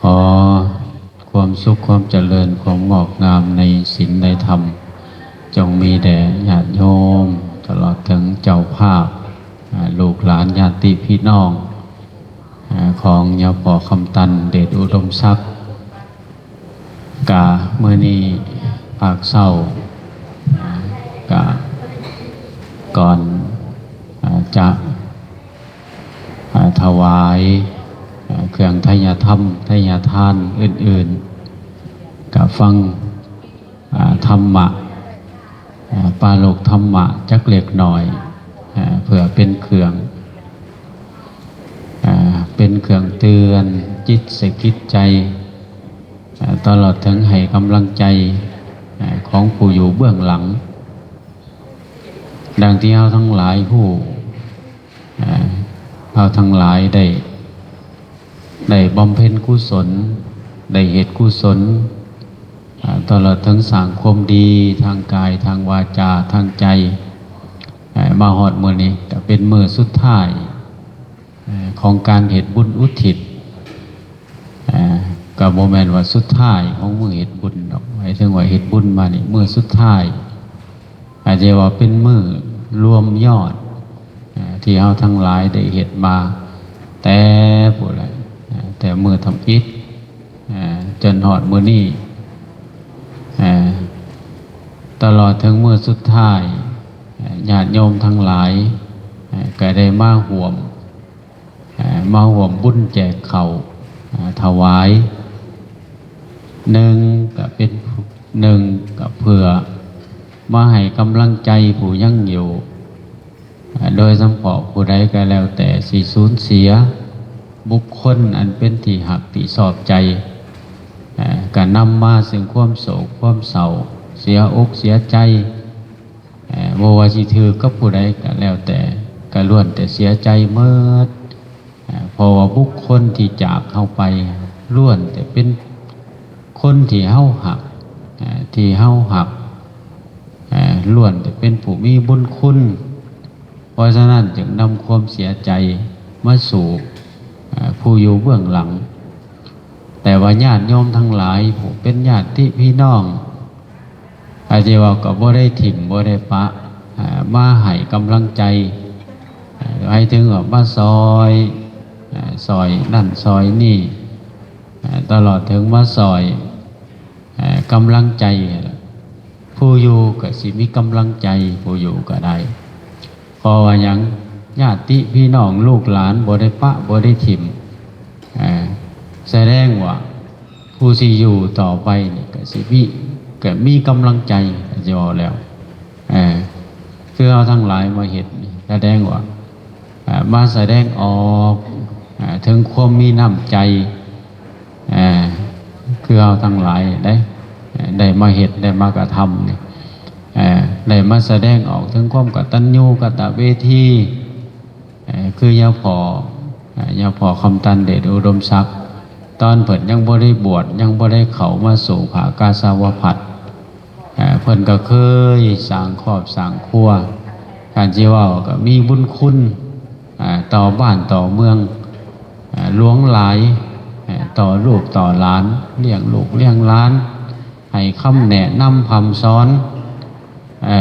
ຂໍຄວາມສຸກຄວາມຈະເລີນ ຄວາມງອກງາມໃນສິນໃນທຳ ຈົ່ງມີແດ່ຍາດໂຍມ ຕະຫຼອດເຖິງເຈົ້າພາບ ອາ ລູກຫຼານຍາດຕິພີ່ນ້ອງ ອາ ຂອງຍາພໍ່ຄຳຕັນ ເດດອຸດົມສັກ. ກະມື້ນີ້ພາກເຊົ້າ ອາ ກະກ່ອນ ອາ ຈະ ອາ ຖວາຍ ອາ ເຄື່ອງໄທຍະທຳ ໄທຍະທານອື່ນໆ ກະຟັງ ອາ ທຳມະ ອາ ປາລົກທຳມະຈັກເລັກນ້ອຍ ອາ ເພື່ອເປັນເຄື່ອງ ອາ ເປັນເຄື່ອງເຕືອນຈິດສະກິດໃຈ ອາ ຕະຫຼອດເຖິງໃຫ້ກຳລັງໃຈ ອາ ຂອງຜູ້ຢູ່ເບື້ອງຫຼັງ. ດັ່ງທີ່ເຮົາທັງຫຼາຍຮູ້ ເຮົາທັງຫຼາຍໄດ້ ໄດ້ບຳເພັນກຸສົນ ໄດ້ເຮັດກຸສົນ ອາ ຕະຫຼອດເຖິງສ້າງຄວາມດີທາງກາຍ ທາງວາຈາ ທາງໃຈ ເອີ ມາຮອດມື້ນີ້ກໍເປັນມື້ສຸດທ້າຍ ເອີ ຂອງການເຮັດບຸນອຸທິດ ເອີ ກໍບໍ່ແມ່ນວ່າສຸດທ້າຍຂອງມື້ເຮັດບຸນດອກ ໝາຍເຖິງວ່າເຮັດບຸນມານີ້ມື້ສຸດທ້າຍ ອາດຈະວ່າເປັນມື້ລວມຍອດ ເອີ ທີ່ເຮົາທັງຫຼາຍໄດ້ເຮັດມາແຕ່ພຸ້ນແຫຼະ ເອີ ແຕ່ມື້ທຳອິດ ເອີ ຈົນຮອດມື້ນີ້ ເອີ ຕະຫຼອດເຖິງມື້ສຸດທ້າຍ ເອີ ຍາດໂຍມທັງຫຼາຍ ເອີ ກໍໄດ້ມາຮ່ວມ ເອີ ມາຮ່ວມບຸນແຈກເຂົ້າ ເອີ ຖວາຍ ໜຶ່ງກໍເປັນ ໜຶ່ງກໍເພື່ອມາໃຫ້ກຳລັງໃຈຜູ້ຍັງຢູ່ ເອີ ໂດຍສະເພາະຜູ້ໃດກໍແລ້ວແຕ່ທີ່ສູນເສຍບຸກຄົນອັນເປັນທີ່ຮັກທີ່ຊອບໃຈ ເອີ ກໍນຳມາເຊິ່ງຄວາມໂສກຄວາມເສົ້າ ເສຍອົກເສຍໃຈ ເອີ ບໍ່ວ່າຊິຖືກກັບຜູ້ໃດກໍແລ້ວແຕ່ ກໍລ້ວນແຕ່ເສຍໃຈໝົດ ເອີ ເພາະວ່າບຸກຄົນທີ່ຈາກເຮົາໄປ ລ້ວນແຕ່ເປັນຄົນທີ່ເຮົາຮັກ ເອີ ທີ່ເຮົາຮັກ ເອີ ລ້ວນແຕ່ເປັນຜູ້ມີບຸນຄຸນ. ເພາະສະນັ້ນຈຶ່ງນຳຄວາມເສຍໃຈມາສູ່ ເອີ ຜູ້ຢູ່ເບື້ອງຫຼັງ. ແຕ່ວ່າຍາດໂຍມທັງຫຼາຍຜູ້ເປັນຍາດຕິພີ່ນ້ອງ ອາດຈະເວົ້າກໍບໍ່ໄດ້ຖິ້ມບໍ່ໄດ້ປະ ເອີ ມາໃຫ້ກຳລັງໃຈ ເອີ ໃຫ້ເຖິງວ່າມາຊ່ອຍ ເອີ ຊ່ອຍນັ້ນຊ່ອຍນີ້ ເອີ ຕະຫຼອດເຖິງມາຊ່ອຍ ເອີ ກຳລັງໃຈ ຜູ້ຢູ່ກໍຊິມີກຳລັງໃຈ ຜູ້ຢູ່ກໍໄດ້ ເພາະວ່າຫຍັງ? ຍາດຕິພີ່ນ້ອງລູກຫຼານບໍ່ໄດ້ປະບໍ່ໄດ້ຖິ້ມ ເອີ ສະແດງວ່າຜູ້ຊິຢູ່ຕໍ່ໄປນີ້ກໍຊິມີ ກໍມີກຳລັງໃຈ ກໍຊິເວົ້າແລ້ວ ເອີ ຄືເຮົາທັງຫຼາຍມາເຮັດນີ້ ສະແດງວ່າ ເອີ ມາສະແດງອອກ ເອີ ເຖິງຄວາມມີນ້ຳໃຈ ເອີ ຄືເຮົາທັງຫຼາຍໄດ້ ເອີ ໄດ້ມາເຮັດ ໄດ້ມາກະທຳນີ້ ເອີ ໄດ້ມາສະແດງອອກເຖິງຄວາມກະຕັນຍູກະຕະເວທີ ເອີ ຄືຍາພໍ່ ເອີ ຍາພໍ່ຄຳຕັນເດດອຸດົມສັກ ຕອນເພິ່ນຍັງບໍ່ໄດ້ບວດ ຍັງບໍ່ໄດ້ເຂົ້າມາສູ່ພະກາສາວະພັດ ເອີ ເພິ່ນກໍເຄີຍສ້າງຄອບສ້າງຄົວ ຄັນຊິເວົ້າກໍມີບຸນຄຸນ ເອີ ຕໍ່ບ້ານຕໍ່ເມືອງ ເອີ ຫຼວງຫຼາຍ ເອີ ຕໍ່ລູກຕໍ່ຫຼານ ລ້ຽງລູກລ້ຽງຫຼານ ໃຫ້ຄຳແນະນຳພຳສອນ ເອີ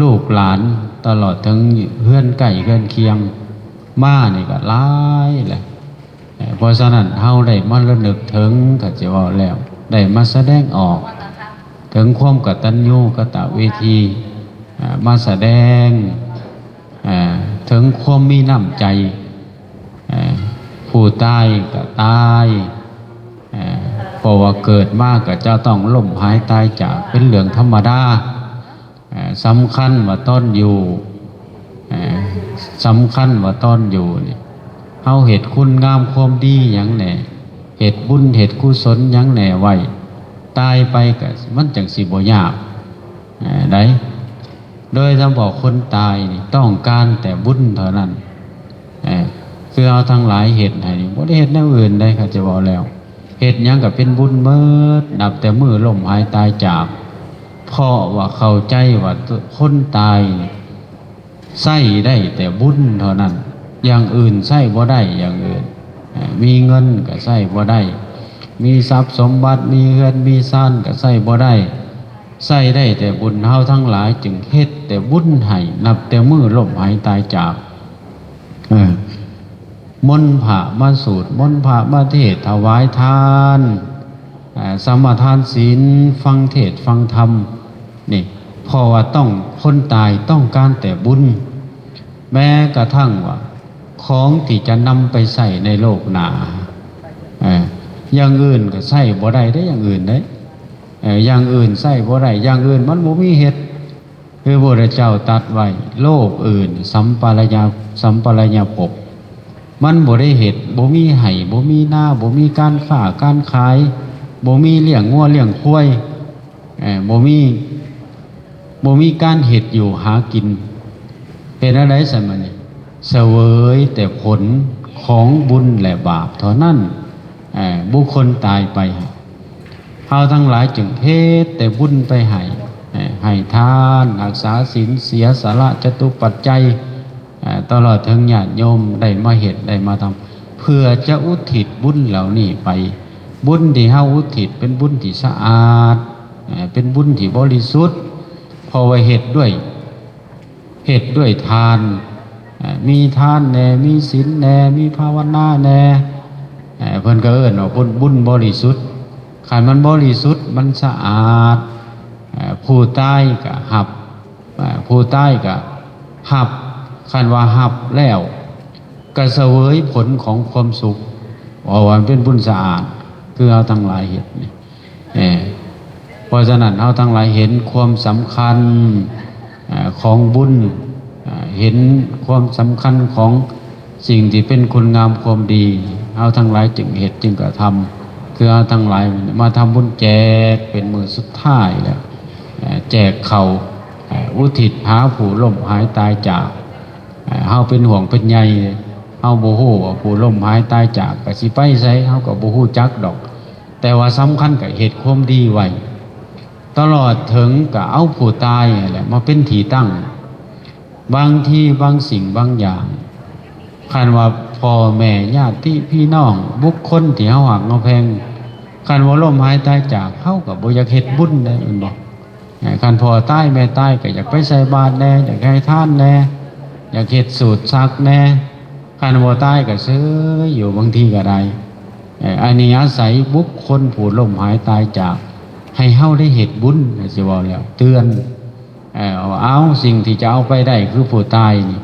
ລູກຫຼານ ຕະຫຼອດເຖິງເຮືອນໃກ້ເຮືອນຄຽງ ມານີ້ກໍຫຼາຍແຫຼະ. ເພາະສະນັ້ນ ເຮົາໄດ້ມາລະນຶກເຖິງ ກໍຈະເວົ້າແລ້ວ ໄດ້ມາສະແດງອອກເຖິງຄວາມກະຕັນຍູກະຕະເວທີ ມາສະແດງເຖິງຄວາມມີນ້ຳໃຈ ຜູ້ຕາຍກໍຕາຍ ເພາະວ່າເກີດມາກໍຈະຕ້ອງລົ້ມຫາຍຕາຍຈາກ ເປັນເລື່ອງທຳມະດາ. ເອີ ສຳຄັນວ່າຕອນຢູ່ ເອີ ສຳຄັນວ່າຕອນຢູ່ນີ້ ເຮົາເຮັດຄຸນງາມຄວາມດີຫຍັງແດ່ ເຮັດບຸນເຮັດກຸສົນຫຍັງແດ່ໄວ້ ຕາຍໄປກໍມັນຈັ່ງຊິບໍ່ຍາກ ເອີ ໄດ໋. ໂດຍສະເພາະຄົນຕາຍນີ້ຕ້ອງການແຕ່ບຸນເທົ່ານັ້ນ ເອີ ຄືເຮົາທັງຫຼາຍເຮັດໃຫ້ນີ້ ບໍ່ໄດ້ເຮັດແນວອື່ນໃດ໋ ເຂົາຈະເວົ້າແລ້ວ ເຮັດຫຍັງກໍເປັນບຸນໝົດ ນັບແຕ່ມື້ລົ້ມຫາຍຕາຍຈາກ ເພາະວ່າເຂົ້າໃຈວ່າຄົນຕາຍນີ້ໃຊ້ໄດ້ແຕ່ບຸນເທົ່ານັ້ນ ຢ່າງອື່ນໃຊ້ບໍ່ໄດ້ ຢ່າງອື່ນ ເອີ ມີເງິນກໍໃຊ້ບໍ່ໄດ້ ມີຊັບສົມບັດ ມີເຮືອນມີຊານກໍໃຊ້ບໍ່ໄດ້ ໃຊ້ໄດ້ແຕ່ບຸນ. ເຮົາທັງຫຼາຍຈຶ່ງເຮັດແຕ່ບຸນໃຫ້ ນັບແຕ່ມື້ລົ້ມຫາຍຕາຍຈາກ ເອີ ມົນພະມາສູດ ມົນພະມາເທດ ຖວາຍທານ ເອີ ສະມາທານສິນ ຟັງເທດຟັງທຳ ນີ້ ເພາະວ່າຕ້ອງ ຄົນຕາຍຕ້ອງການແຕ່ບຸນ ແມ້ກະທັ່ງວ່າຂອງທີ່ຈະນຳໄປໃຊ້ໃນໂລກໜ້າ ເອີ ຢ່າງອື່ນກໍໃຊ້ບໍ່ໄດ້ເດ້ ຢ່າງອື່ນເດ້ ເອີ ຢ່າງອື່ນໃຊ້ບໍ່ໄດ້ ຢ່າງອື່ນມັນບໍ່ມີເຮັດ ຄືພະພຸດທະເຈົ້າຕັດໄວ້ ໂລກອື່ນ ສຳປະລາຍະ ສຳປະລາຍະພົບ ມັນບໍ່ໄດ້ເຮັດ ບໍ່ມີໄຮ່ ບໍ່ມີນາ ບໍ່ມີການຄ້າການຂາຍ ບໍ່ມີລ້ຽງງົວລ້ຽງຄວາຍ ເອີ ບໍ່ມີ ບໍ່ມີການເຮັດຢູ່ຫາກິນ ເປັນແນວໃດຊັ້ນບັດນີ້? ສະເຫວີຍແຕ່ຜົນຂອງບຸນ ແລະ ບາບເທົ່ານັ້ນ ເອີ ບຸກຄົນຕາຍໄປ ເຮົາທັງຫຼາຍຈຶ່ງເຮັດແຕ່ບຸນໄປໃຫ້ ເອີ ໃຫ້ທານ ຮັກສາສິນ ເສຍສະຫຼະຈະຕຸປັດໄຈ ເອີ ຕະຫຼອດເຖິງຍາດໂຍມໄດ້ມາເຮັດໄດ້ມາທຳ ເພື່ອຈະອຸທິດບຸນເຫຼົ່ານີ້ໄປ ບຸນທີ່ເຮົາອຸທິດເປັນບຸນທີ່ສະອາດ ເອີ ເປັນບຸນທີ່ບໍລິສຸດ ເພາະວ່າເຮັດດ້ວຍ ເຮັດດ້ວຍທານ ເອີ ມີທານແດ່ ມີສິນແດ່ ມີພາວະນາແດ່ ເອີ ເພິ່ນກໍເອີ້ນວ່າບຸນ ບຸນບໍລິສຸດ ຄັນມັນບໍລິສຸດ ມັນສະອາດ ເອີ ຜູ້ຕາຍກໍຮັບ ເອີ ຜູ້ຕາຍກໍຮັບ ຄັນວ່າຮັບແລ້ວ ກໍສະເຫວີຍຜົນຂອງຄວາມສຸກ ເພາະວ່າມັນເປັນບຸນສະອາດ ຄືເຮົາທັງຫຼາຍເຮັດນີ້ ເອີ ເພາະສະນັ້ນ ເຮົາທັງຫຼາຍເຫັນຄວາມສຳຄັນ ເອີ ຂອງບຸນ ເອີ ເຫັນຄວາມສຳຄັນຂອງສິ່ງທີ່ເປັນຄຸນງາມຄວາມດີ ເຮົາທັງຫຼາຍຈຶ່ງເຮັດຈຶ່ງກະທຳ ຄືເຮົາທັງຫຼາຍມາທຳບຸນແຈກເປັນມື້ສຸດທ້າຍແລ້ວ ເອີ ແຈກເຂົ້າ ເອີ ອຸທິດຫາຜູ້ລົ້ມຫາຍຕາຍຈາກ ເອີ ເຮົາເປັນຫ່ວງເປັນໃຍ ເຮົາບໍ່ຮູ້ວ່າຜູ້ລົ້ມຫາຍຕາຍຈາກກໍຊິໄປໃສ ເຮົາກໍບໍ່ຮູ້ຈັກດອກ ແຕ່ວ່າສຳຄັນກໍເຮັດຄວາມດີໄວ້ ຕະຫຼອດເຖິງກໍເອົາຜູ້ຕາຍຫັ້ນແຫຼະມາເປັນທີ່ຕັ້ງ ບາງທີບາງສິ່ງບາງຢ່າງ ຄັນວ່າພໍ່ແມ່ຍາຕິພີ່ນ້ອງ ບຸກຄົນທີ່ເຮົາຮັກເຮົາແພງ ຄັນວ່າລົ້ມຫາຍຕາຍຈາກ ເຮົາກໍບໍ່ຢາກເຮັດບຸນເດ້ ແມ່ນບໍ່? ເອີ ຄັນພໍ່ຕາຍແມ່ຕາຍກໍຢາກໄປໃສ່ບາດແດ່ ຢາກໃຫ້ທານແດ່ ຢາກເຮັດສູດສັກແດ່ ຄັນບໍ່ຕາຍກໍເຊີຍຢູ່ ບາງທີກໍໄດ້ ເອີ ອັນນີ້ອາໄສບຸກຄົນຜູ້ລົ້ມຫາຍຕາຍຈາກ ໃຫ້ເຮົາໄດ້ເຮັດບຸນ ຊິເວົ້າແລ້ວເຕືອນ ເອີ ເອົາ ເອົາ ສິ່ງທີ່ຈະເອົາໄປໄດ້ຄືຜູ້ຕາຍນີ້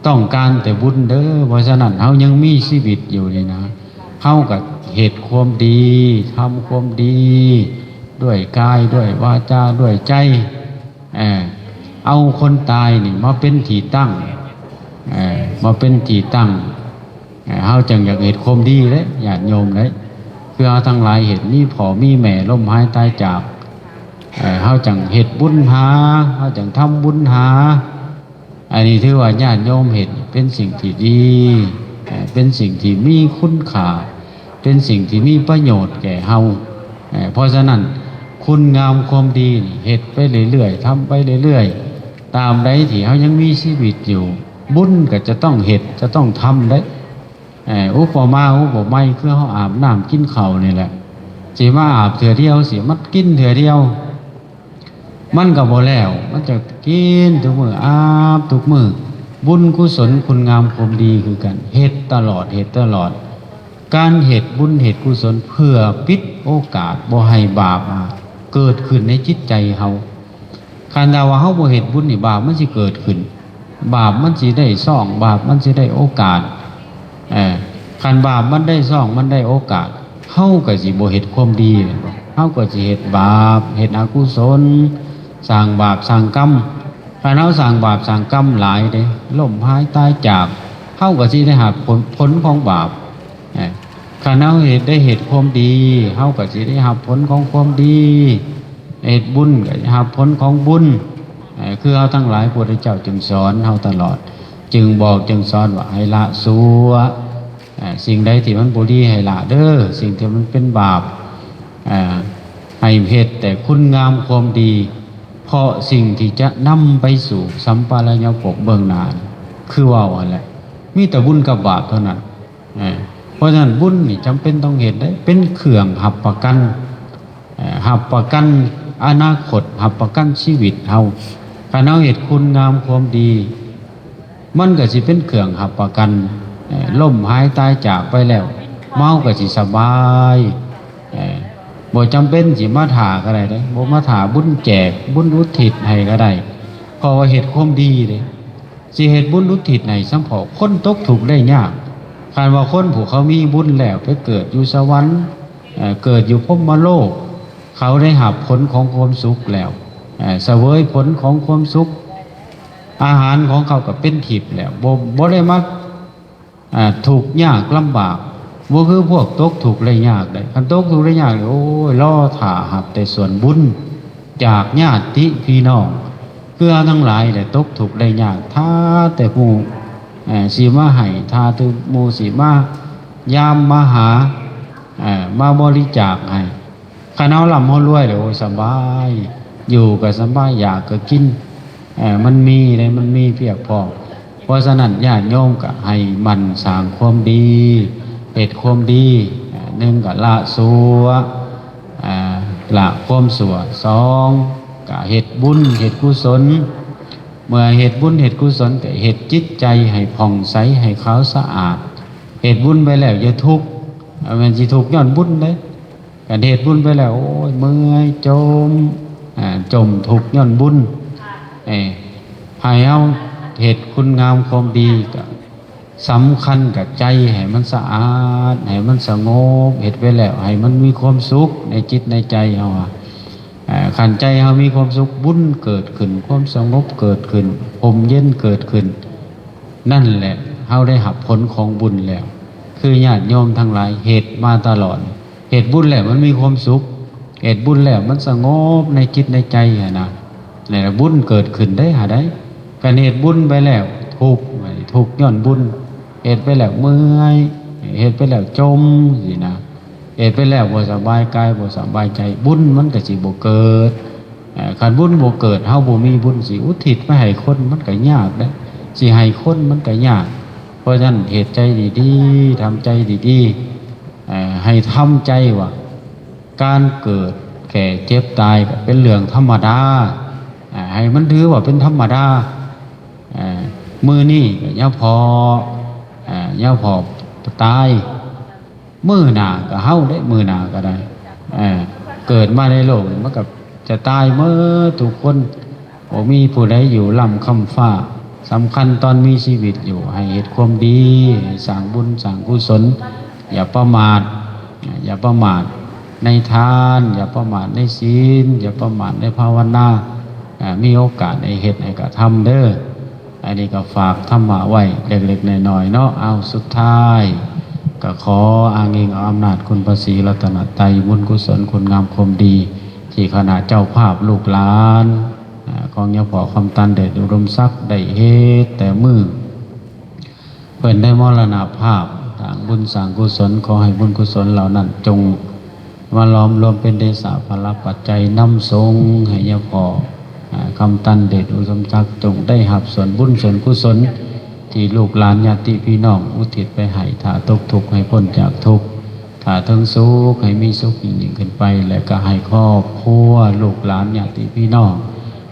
ຕ້ອງການແຕ່ບຸນເດີ ເພາະສະນັ້ນເຮົາຍັງມີຊີວິດຢູ່ນີ້ນະ ເຮົາກໍເຮັດຄວາມດີ ທຳຄວາມດີ ດ້ວຍກາຍ ດ້ວຍວາຈາ ດ້ວຍໃຈ ເອີ ເອົາຄົນຕາຍນີ້ມາເປັນທີ່ຕັ້ງ ເອີ ມາເປັນທີ່ຕັ້ງ ເອີ ເຮົາຈັ່ງຢາກເຮັດຄວາມດີເດ້ ຍາດໂຍມເດ້ ຄືເຮົາທັງຫຼາຍເຫັນ ມີພໍ່ມີແມ່ລົ້ມຫາຍຕາຍຈາກ ເອີ ເຮົາຈັ່ງເຮັດບຸນຫາ ເຮົາຈັ່ງທຳບຸນຫາ ອັນນີ້ຖືວ່າຍາດໂຍມເຮັດເປັນສິ່ງທີ່ດີ ເອີ ເປັນສິ່ງທີ່ມີຄຸນຄ່າ ເປັນສິ່ງທີ່ມີປະໂຫຍດແກ່ເຮົາ ເອີ ເພາະສະນັ້ນ ຄຸນງາມຄວາມດີນີ້ເຮັດໄປເລື້ອຍໆ ທຳໄປເລື້ອຍໆ ຕາມໃດທີ່ເຮົາຍັງມີຊີວິດຢູ່ ບຸນກໍຈະຕ້ອງເຮັດ ຈະຕ້ອງທຳເດ້ ເອີ ອຸປະມາອຸປະໄມຄືເຮົາອາບນ້ຳກິນເຂົ້ານີ້ແຫຼະ ຊິມາອາບເທື່ອດຽວ ຊິມາກິນເທື່ອດຽວ ມັນກໍບໍ່ແລ້ວ ມັນຈະກິນທຸກມື້ ອາບທຸກມື້ ບຸນກຸສົນຄຸນງາມຄວາມດີຄືກັນ ເຮັດຕະຫຼອດ ເຮັດຕະຫຼອດ ການເຮັດບຸນເຮັດກຸສົນເພື່ອປິດໂອກາດບໍ່ໃຫ້ບາບ ອາ ເກີດຂຶ້ນໃນຈິດໃຈເຮົາ ຄັນຖ້າວ່າເຮົາບໍ່ເຮັດບຸນນີ້ ບາບມັນຊິເກີດຂຶ້ນ ບາບມັນຊິໄດ້ຊ່ອງ ບາບມັນຊິໄດ້ໂອກາດ ເອີ ຄັນບາບມັນໄດ້ຊ່ອງ ມັນໄດ້ໂອກາດ ເຮົາກໍຊິບໍ່ເຮັດຄວາມດີ ແມ່ນບໍ່? ເຮົາກໍຊິເຮັດບາບ ເຮັດອະກຸສົນ ສ້າງບາບສ້າງກຳ ຄັນເຮົາສ້າງບາບສ້າງກຳຫຼາຍເດ້ ລົ້ມຫາຍຕາຍຈາກ ເຮົາກໍຊິໄດ້ຮັບຜົນ ຜົນຂອງບາບ ເອີ ຄັນເຮົາເຮັດ ໄດ້ເຮັດຄວາມດີ ເຮົາກໍຊິໄດ້ຮັບຜົນຂອງຄວາມດີ ເຮັດບຸນກໍໄດ້ຮັບຜົນຂອງບຸນ ເອີ ຄືເຮົາທັງຫຼາຍ ພະພຸດທະເຈົ້າຈຶ່ງສອນເຮົາຕະຫຼອດ ຈຶ່ງບອກຈຶ່ງສອນວ່າໃຫ້ລະຊົ່ວ ເອີ ສິ່ງໃດທີ່ມັນບໍ່ດີໃຫ້ລະເດີ ສິ່ງທີ່ມັນເປັນບາບ ເອີ ໃຫ້ເຮັດແຕ່ຄຸນງາມຄວາມດີ ເພາະສິ່ງທີ່ຈະນຳໄປສູ່ສຳປະລາຍະພົບເບື້ອງໜ້າ ຄືເວົ້າຫັ້ນແຫຼະ ມີແຕ່ບຸນກັບບາບເທົ່ານັ້ນ ເອີ ພາະສະນັ້ນ ບຸນນີ້ຈຳເປັນຕ້ອງເຮັດເດ້ ເປັນເຄື່ອງຮັບປະກັນ ເອີ ຮັບປະກັນອະນາຄົດ ຮັບປະກັນຊີວິດເຮົາ. ຄັນເຮົາເຮັດຄຸນງາມຄວາມດີ ມັນກໍຊິເປັນເຄື່ອງຮັບປະກັນ ເອີ ລົ້ມຫາຍຕາຍຈາກໄປແລ້ວ ເຮົາກໍຊິສະບາຍ ເອີ ບໍ່ຈຳເປັນຊິມາຖ້າກໍໄດ້ເດ້ ບໍ່ມາຖ້າບຸນແຈກ ບຸນອຸທິດໃຫ້ກໍໄດ້ ເພາະວ່າເຮັດຄວາມດີເດ້. ຊິເຮັດບຸນອຸທິດໃຫ້ສຳເພາະຄົນຕົກທຸກໄດ້ຍາກ. ຄັນວ່າຄົນຜູ້ເຂົາມີບຸນແລ້ວໄປເກີດຢູ່ສະຫວັນ ເອີ ເກີດຢູ່ພົມມະໂລກ ເຂົາໄດ້ຮັບຜົນຂອງຄວາມສຸກແລ້ວ ເອີ ສະເຫວີຍຜົນຂອງຄວາມສຸກ ອາຫານຂອງເຂົາກໍເປັນທິບແລ້ວ ບໍ່ ບໍ່ໄດ້ມາ ອ່າ ທຸກຍາກລຳບາກ ບໍ່ຄືພວກຕົກທຸກໄດ້ຍາກເດ້. ຄັນຕົກທຸກໄດ້ຍາກນີ້ ໂອ້ຍ ລໍຖ້າຮັບແຕ່ສ່ວນບຸນຈາກຍາດຕິພີ່ນ້ອງເກືອທັງຫຼາຍແຫຼະ. ຕົກທຸກໄດ້ຍາກ ຖ້າແຕ່ໝູ່ ເອີ ຊິມາໃຫ້ ຖ້າແຕ່ໝູ່ຊິມາຢາມມາຫາ ເອີ ມາບໍລິຈາກໃຫ້. ຄັນເຮົາລ່ຳເຮົາລວຍແລ້ວ ໂອ້ຍ ສະບາຍ ຢູ່ກໍສະບາຍ ຢາກກໍກິນ ເອີ ມັນມີເດ້ ມັນມີພຽບພ້ອມ. ເພາະສະນັ້ນ ຍາດໂຍມກໍໃຫ້ໝັ່ນສ້າງຄວາມດີ ເຮັດຄວາມດີ ເອີ ໜຶ່ງກໍລະຊົ່ວ ເອີ ລະຄວາມຊົ່ວ ສອງກໍເຮັດບຸນເຮັດກຸສົນ. ເມື່ອເຮັດບຸນເຮັດກຸສົນ ກໍເຮັດຈິດໃຈໃຫ້ຜ່ອງໃສ ໃຫ້ຂາວສະອາດ. ເຮັດບຸນໄປແລ້ວຢ່າທຸກ ແມ່ນຊິທຸກຍ້ອນບຸນເດ້. ຄັນເຮັດບຸນໄປແລ້ວ ໂອ້ຍ ເມື່ອຍ ຈົ່ມ ຈົມທຸກຍ້ອນບຸນ. ໃຫ້ເຮົາເຮັດຄຸນງາມຄວາມດີ ກໍສຳຄັນກັບໃຈໃຫ້ມັນສະອາດ ໃຫ້ມັນສະຫງົບ ເຮັດໄປແລ້ວໃຫ້ມັນມີຄວາມສຸກໃນຈິດໃນໃຈເຮົາ. ຄັນໃຈເຮົາມີຄວາມສຸກ ບຸນເກີດຂຶ້ນ ຄວາມສະຫງົບເກີດຂຶ້ນ ຮົ່ມເຢັນເກີດຂຶ້ນ ນັ້ນແຫຼະ ເຮົາໄດ້ຮັບຜົນຂອງບຸນແລ້ວ. ຄືຍາດໂຍມທັງຫຼາຍເຮັດມາຕະຫຼອດ ເຮັດບຸນແລ້ວມັນມີຄວາມສຸກ ເຮັດບຸນແລ້ວມັນສະຫງົບໃນຈິດໃນໃຈຫັ້ນນະ ແລ້ວບຸນເກີດຂຶ້ນໄດ້ຫາໄດ້. ຄັນເຮັດບຸນໄປແລ້ວທຸກ ທຸກຍ້ອນບຸນ ເຮັດໄປແລ້ວເມື່ອຍ ເຮັດໄປແລ້ວຈົ່ມຊີ້ນະ ເຮັດໄປແລ້ວບໍ່ສະບາຍກາຍ ບໍ່ສະບາຍໃຈ ບຸນມັນກໍຊິບໍ່ເກີດ. ເອີ ຄັນບຸນບໍ່ເກີດ ເຮົາບໍ່ມີບຸນ ຊິອຸທິດໄປໃຫ້ຄົນມັນກໍຍາກເດ້ ຊິໃຫ້ຄົນມັນກໍຍາກ. ເພາະສະນັ້ນ ເຮັດໃຈດີໆ ທຳໃຈດີໆ ເອີ ໃຫ້ທຳໃຈວ່າ ການເກີດແກ່ເຈັບຕາຍກໍເປັນເລື່ອງທຳມະດາ ເອີ ໃຫ້ມັນຖືວ່າເປັນທຳມະດາ. ເອີ ມື້ນີ້ກໍຍາພໍ ເອີ ຍາພໍຕາຍ ມື້ໜ້າກໍເຮົາເດ້ ມື້ໜ້າກໍໄດ້ ເອີ ເກີດມາໃນໂລກນີ້ ມັນກໍຈະຕາຍໝົດທຸກຄົນ ບໍ່ມີຜູ້ໃດຢູ່ລ້ຳຄ້ຳຟ້າ. ສຳຄັນຕອນມີຊີວິດຢູ່ ໃຫ້ເຮັດຄວາມດີ ໃຫ້ສ້າງບຸນສ້າງກຸສົນ ຢ່າປະໝາດ ຢ່າປະໝາດໃນທານ ຢ່າປະໝາດໃນສິນ ຢ່າປະໝາດໃນພາວະນາ. ເອີ ມີໂອກາດໃຫ້ເຮັດໃຫ້ກະທຳເດີ. ອັນນີ້ກໍຝາກທຳມະໄວ້ເລັກໆນ້ອຍໆເນາະ. ເອົາ ສຸດທ້າຍກໍຂໍອ້າງອີງເອົາອຳນາດຄຸນພະສີລັດຕະນະໄຕ ບຸນກຸສົນ ຄຸນງາມຄວາມດີ ທີ່ຄະນະເຈົ້າພາບລູກຫຼານ ອາ ຂອງຍາພໍ່ຄຳຕັນເດດອຸດົມສັກ ໄດ້ເຮັດແຕ່ມື້ເພິ່ນໄດ້ມໍລະນະພາບ ສ້າງບຸນສ້າງກຸສົນ. ຂໍໃຫ້ບຸນກຸສົນເຫຼົ່ານັ້ນຈົ່ງມາຫຼອມລວມເປັນເດຊະພະລະປັດໄຈ ນຳສົ່ງໃຫ້ຍາພໍ່ ອາ ຄຳຕັນເດດອຸດົມສັກ ຈົ່ງໄດ້ຮັບສ່ວນບຸນສ່ວນກຸສົນ ທີ່ລູກຫຼານຍາດຕິພີ່ນ້ອງອຸທິດໄປໃຫ້. ຖ້າຕົກທຸກໃຫ້ພົ້ນຈາກທຸກ ຖ້າເທິງສຸກໃຫ້ມີສຸກຍິ່ງໆຂຶ້ນໄປ ແລະກໍໃຫ້ຄອບຄົວ ລູກຫຼານຍາດຕິພີ່ນ້ອງ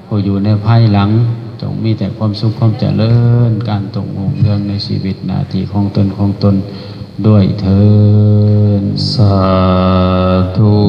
ຜູ້ຢູ່ໃນພາຍຫຼັງ ຈົ່ງມີແຕ່ຄວາມສຸກຄວາມຈະເລີນ ການຕົງຮຸ່ງເຮືອງໃນຊີວິດໜ້າທີ່ຂອງຕົນຂອງຕົນດ້ວຍເທີ້ນ ສາທຸ.